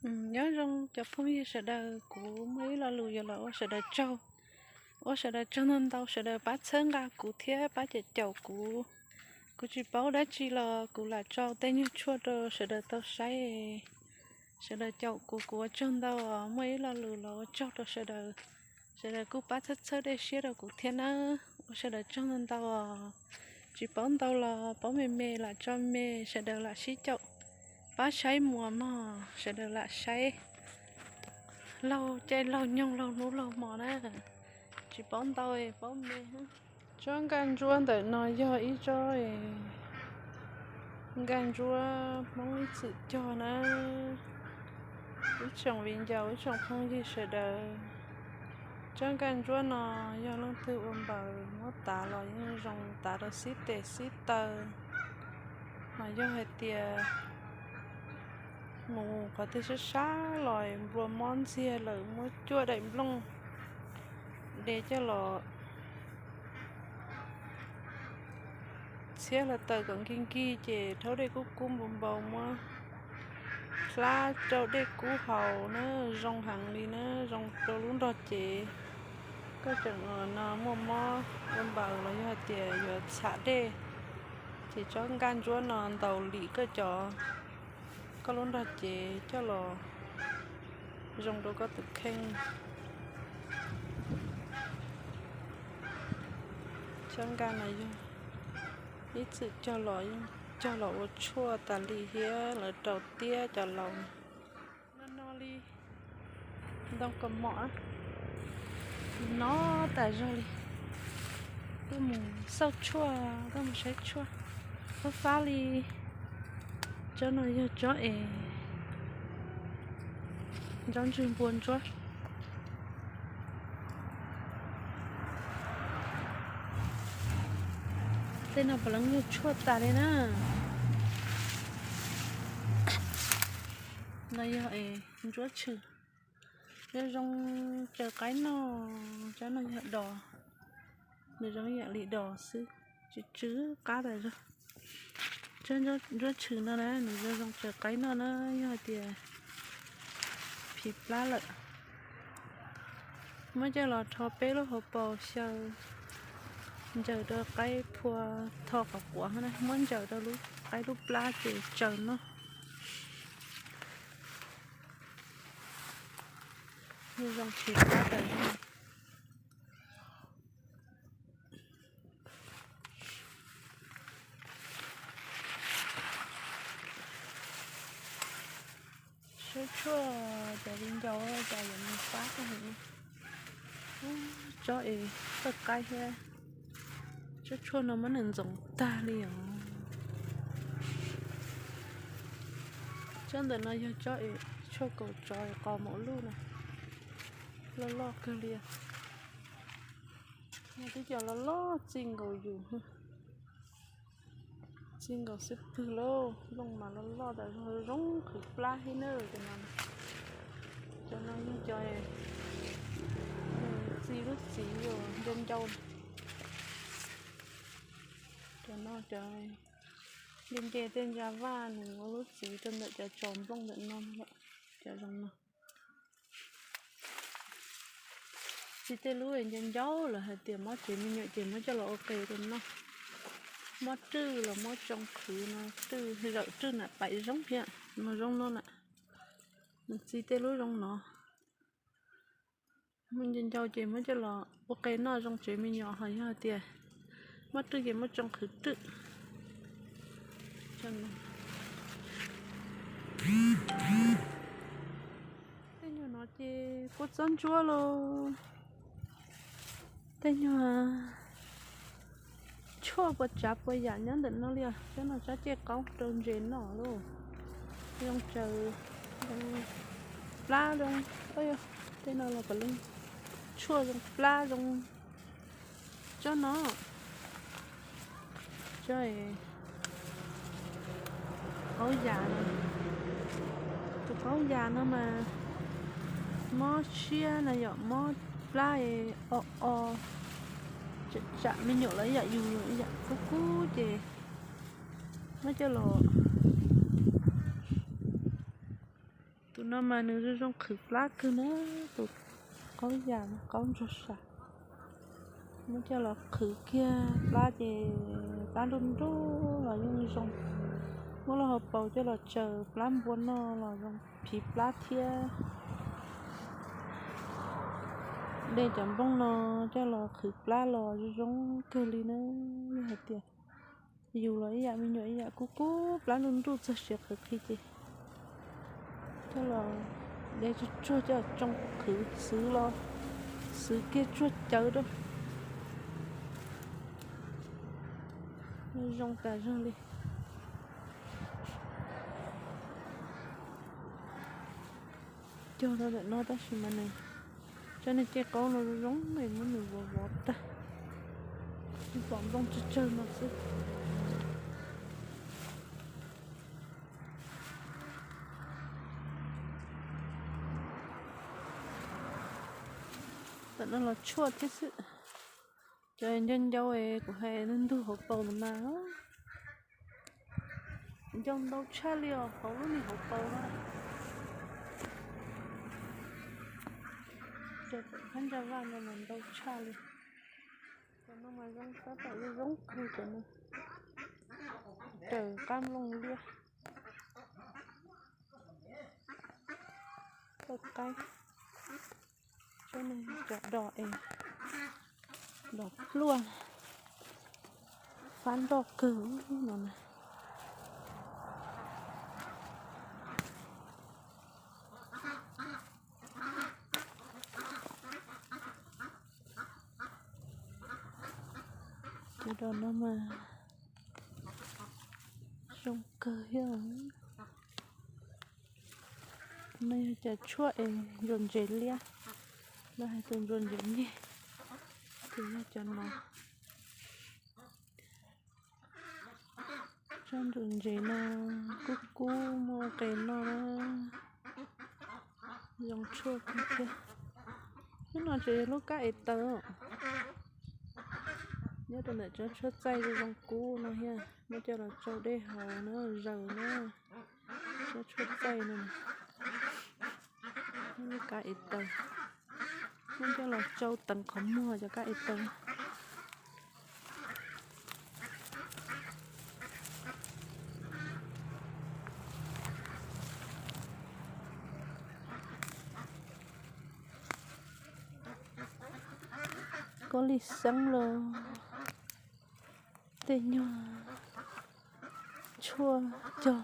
Nyob zoo cov phooj ywg sawv daws, kuv muaj ib lo lus yuav los ua sawv daws tsaug, ua sawv daws tsaug ntau ntau, sawv daws pab txhawb nqa kuv thiab pab caum caum kuv. Kuv tsis paub dab tsi los kuv lam tso tej nyuag tshuaj rau sawv daws tau saib. Sawv daws caum kuv, kuv ua tsaug ntau os. Muaj ib lo lus los ua tsaug rau sawv daws, sawv daws kuj pab txhawb txhawb dej siab rau kuv thiab nawb. Ua sawv daws tsaug ntau ntau os. Tsis paub ntau los paub me me lam tso me, sawv daws lam sib caum pab saib muas mog, sawv daws lam saib laug caij laug nyoog laug hnub laug hmo na. Tsis paub ntau, paub me. Tsob nkaj ntsuab ntawm no yog ib tsob nkaj ntsuab Hmoob ib txwm cog na. Ib tsoom viv ncaus, ib tsoom phooj ywg sawv daws, tsob nkaj ntsuab no yog leej twg ua npaws muab tav los yeej zoo, tav rau xib tes xib taw. Ho yog hais tias mus qhov twg sab sab los nplua mob ntxiag lawm, muab cuaj daim nplooj de coj los txhiab hluav taws kom nkig nkig ces rhaub dej kub kub npau npau muab hlab rau dej kub haus na, zoo heev li na, zoo rau lub nrog cev. Koj tseem no muaj mob ua npaws los yog hais tias yuav txham dej, ces tsob nkaj ntsuab no ntaus lim koj cov, koj lub nrog cev coj los zoo rau koj tus kheej. Tsob nkaj no yog ib txwm cog los, cog los ua tshuaj tas li thiab lawv rau tiab cov laus no no li ntoo kaus mom no tas zog li. Tuaj mus xauj tshuaj, tuaj mus saib tshuaj fab fab li. Tsob no yog tsob es ntsob ntswg npua ntsuab. Tej no puav leej yog tshuaj tas li na. No yog es ntsuab tshwm, zoo zoo tsaws qaib noj. Tsob no yog dos, nws zoo yam li dos xwb, tsw tsw qab tas zog. Tsob ntsuab tshwm no na nws zoo zoo tsaws qaib noj na, yog hais tias phim plab lawm, muab coj los rho peb lub hauv paus xyaw, ntsaws rau qaib phua, tho qhov quav na, muab ntsaws rau lub qaib lub plab ces tsaws noj. Zoo zoo phim plab tas zog. Saib tshuaj cov viv ncaus, cas yuav mus pab koj heev. Tsob es txawj qaib thiab. Tsob tshuaj no muab nws ntxoov tag li os. Tsob ntawm no yog tsob es tshuaj kaus tsov es qos maum luj na, loj loj kawg li. Yog tib co loj loj txij nkaus yus, txij nkaus xwb pwg lauj. Nplooj mas loj loj tas zog, zoo qhwv plab thiab na. Cov no, cov no yog cov txi lub txiv uas ncau ncau. Cov no cov nce nce tej ntsa vaj, nws ua lub txiv rau ntawm cov tsos nplooj ntawm no lawm. Cov zoo no txi tej lub ncau ncau lawm hais tias mob tsev me nyuam ces muab coj los ua qe rau noj. Mob rwj los muab tsoo qhwv no, rwj zawm rwj nam paim zoo thiab no, zoo no na. Nws txi tej lub zoo no, muab ncau ncau ces muab coj los ua qe noj zoo tsev me nyuam, ho yog hais tias mob rwj ces muab tsoo qhwv rwj. Tej nyuag no ces kua txob ntsuab lauj. Tej nyuag tshuaj puas tsav puas yam nyob ntawm no li os. Tsob no tsob cej qaub rau ntses noj lauj. Zoo tsaws, plab zoo. Tej no los puav leej tshuaj zoo plab zoo. Tsob no, tsob qaub yas, tus qaub yas no mas mob siab na yom, mob plab o o, tsam me nyuam los ib yam yus ib yam kub kub ces muab coj los Tus no mas nws zoo zoo qhwv plab kawg na, tus qaub yam qaub ntsuag sam. Muab coj los qhwv kiag plab ces plab nruj nruj los yeej zoo. Muab lub hauv paus coj los tsaws plab npua noj los zoo phiv plab thiab. De cov nplooj no coj los qhwv plab los zoo zoo kawg li na. Yog hais tias yus los ib yam, me nyuam ib yam, kub kub plab nruj nruj txog siav qhwv qhi ces coj los de tsuag tsuag coj tsoo qhwv xwv los xwv kiag tsuag cawv rau. Zoo tas zog li. Cog rau ntawm no tab sis mas nws, tsob niag cej qaub no zoo zoo es muab nws vov vov tag, pom nplooj tsawg tsawg no xwb. Tam no los tshuaj thiab xwb. Cov ncau ncau es kuv hais ntug hauv paus ntawd mas ncau ntau tshaj li os, hauv lub niag hauv paus na. Cov phab ntsa vaj no mas ntau tshaj li. Cov no mas zoo tab tom zoo zoo kawg cov no. Raws qab nplooj liab. Txoj qaib, tsob no cov dos es, dos pluaj, fab nroj kawg no na. Cov dos no mas zoo kawg thiab. No yog cov tshuaj es ntsuas ntsev liab, lawv hais tias ntsuas ntsev nyeg, ces yog cov no. Tsob ntsuas ntsev no kub kub muaj qe noj na, zoo tshuaj kawg thiab. Lub no ces yog lub kab ev taws, nyob rau ntawm tsob tshuaj txaij zoo zoo kub no thiab, muab coj los tsau dej haus na, zaws na. Tsob tshuaj txaij no, lub kab ev taws, muab coj los tsau teev qhov muag cov kab ev taws. Koj li xeeb los tej nyuag tshuaj cog